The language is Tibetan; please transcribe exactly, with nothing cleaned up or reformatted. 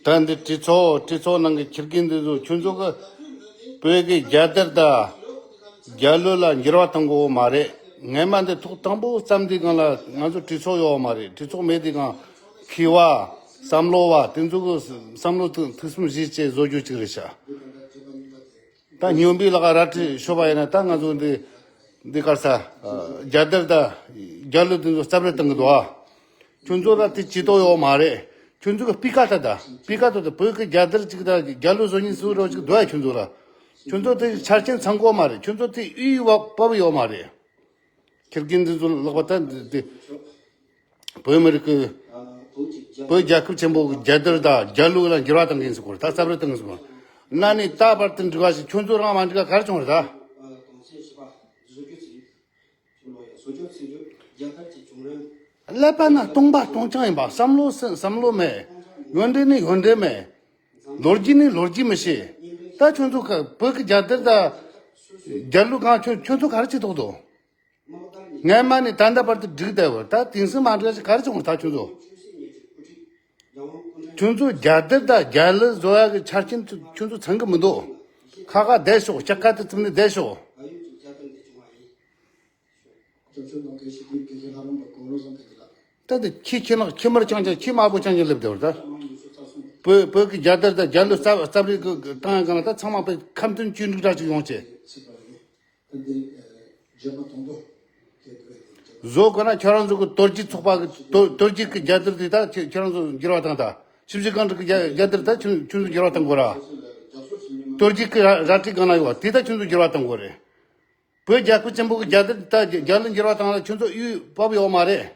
ད་འདི་གྲོས་ཚོགས་གྲོས་ཚོགས་ནང་གི་ཁྱི་རྒན་འདི་ཚོ་ཁྱོད་ཚོ་གི་བོད་ཀྱི་རྒྱལ་དར་དང་རྒྱལ་གླུ་ལ་འགྱུར་བ་གཏོང་དགོས་མ་རེད། ངས་མ་འདི་ཐོག་དང་པོ་བརྩམས་དུས་སྒང་ལ་ང་ཚོ་གྲོས་ཚོགས་ཡོད་མ་རེད། གྲོས་ཚོགས་མེད་དུས་སྒང་མཁས་པ་བསམ་བློ་བ་དེ་ཚོ་གི་བསམ་བློ་ཐུགས་ཐུགས་བསམ་བཞེས་བྱས་བཟོ་རྒྱུ་ཅིག་རེད་ཤག་ད་སྨྱོན་པའི་ལག་རལ་གྲི་ཤོར་བ་ཡིན་ན་ད་ང་ཚོ་འདི་འདི་གར་ས་རྒྱལ་དར་དང་རྒྱལ་གླུ་དེ་ཚོ་རྩབ་རལ་བཏང་གི་འདུག་ཨ། ཁྱོད་ཚོ་ལ་དེ་ཇུས་གཏོགས་ཡོད་མ་རེད། ཁྱོད་ཚོ་གི་སྤུས་ཀ་ད་ད་སྤུས་ཀ་ད་ད་བོད་ཀྱི་རྒྱལ་དར་ཅིག་ད་རྒྱལ་གླུ་བཟོ་ཉིན་སུ་རོ་ཅིག་འདུག་ཨ། ཁྱོད་ཚོ་ལ་ཁྱོད་ཚོ་དེ་ཆ་རྐྱེན་ཚང་དགོས་མ་རེད། ཁྱོད་ཚོ་དེ་ཨུའི་བ་བབ་ཡོད་མ་རེད། ཁྱི་རྒན་འདི་ཚོ་ལག་པ་ད་འདི་འདི་བོད་མི་རིགས་ཀྱི་བོད་རྒྱལ་ཁབ་ཆེན་པོ་གི་རྒྱལ་དར་དང་རྒྱལ་གླུ་ལ་འགྱུར་བ་གཏང་གིན་ཟེར་གོ་རེད། ད་རྩབ་རལ་བཏང་གིན་ཟེར་གོ་རེད། གནའ་ནས་ད་བར་དུ་འགྲིག་པ་ཞིག་ཁྱོད་ཚོ་རང་མ་འགྲིག་ག་ག་རེ་བྱུང་རེད་ད། ཀླད་པ་ན་སྟོང་པ་སྟོང་རྐྱང་ཡིན་པ། བསམ་བློ་སེམས་བསམ་བློ་མེད། ཡོན་འབྲེལ་ནི་ཡོན་འབྲེལ་མེད། ལོ་རྒྱུས་ནི་ལོ་རྒྱུས་མི་ཤེས། ད་ཁྱོད་ཚོ་ག་བོད་ཀྱི་རྒྱལ་དར་དང་རྒྱལ་གླུ་གང་ཁྱོད་ཁྱོད་ཚོ་ག་རེ་བྱེད་ཐུབ་འདུག་སྔ་མ་ནས་ད་ལྟ་བར་དུ་འགྲིག་བསྡད་པ་ད་དེང་སང་མ་འགྲིག་ཞིག་ག་རེ་བྱུང་ད་ཁྱོད་ཚོ། ཁྱོད་ཚོ་རྒྱལ་དར་དང་རྒྱལ་གླུ་བཟོ་ཡག་གི་ཆ་རྐྱེན་ཁྱོད་ཁྱོད་ཚོ་ཚང་གི་མི་འདུག་ཁ་ཁ་བསྡད་ཤོག་ལྕགས་ཁ་དེ་བཙུམ་ནས་བསྡད་ཤོག་ད་ལྟ་ཁྱི་ཁྱི་ནག་ཁྱི་དམར་རྐྱང་རྐྱང་ཁྱི་དམར་པོ་རྐྱང་རྐྱང་སླེབས་བསྡད་པ་ད། བོད་བོད་ཀྱི་རྒྱལ་དར་དང་རྒྱལ་གླུ་རྩ་རྩ་བའི་གི་གི་བཏང་ཡག་གི་ལ་ད་ཚང་མ་པའི་ཁམས་དོན་བཅོས་སྒྲིག་འདྲ་ཅིག་ཡོང་ཆེད། བཟོ་དགོས་ན་ཁྱེད་རང་ཚོ་གི་དོལ་རྒྱལ་ཚོགས་པ་གི་དོལ་དོལ་རྒྱལ་གི་རྒྱལ་དར་དེ་ད་ཁྱེད་ཁྱེད་རང་ཚོ་འགྱུར་བ་བཏང་ད། ཞིབ་འཇུག་ཁང་གི་རྒྱལ་རྒྱལ་དར་ད་ཁྱོད་ཁྱོད་ཚོ་འགྱུར་བ་བཏང་དགོས་ར། དོལ་རྒྱལ་གི་ར་རལ་གྲི་སྒང་ན་ཡོད་པ་དེ་ད་ཁྱོད་ཚོ་འགྱུར་བ་བཏང་དགོས་རེད། བོད་རྒྱལ་ཁབ་ཆེན་པོ་གི་རྒྱལ་དར་ད་རྒྱལ་གླུ་འགྱུར་བ་བཏང་ལ་ཁྱོད་ཚོ་ཡུལ་བབ་ཡོད་མ་རེད།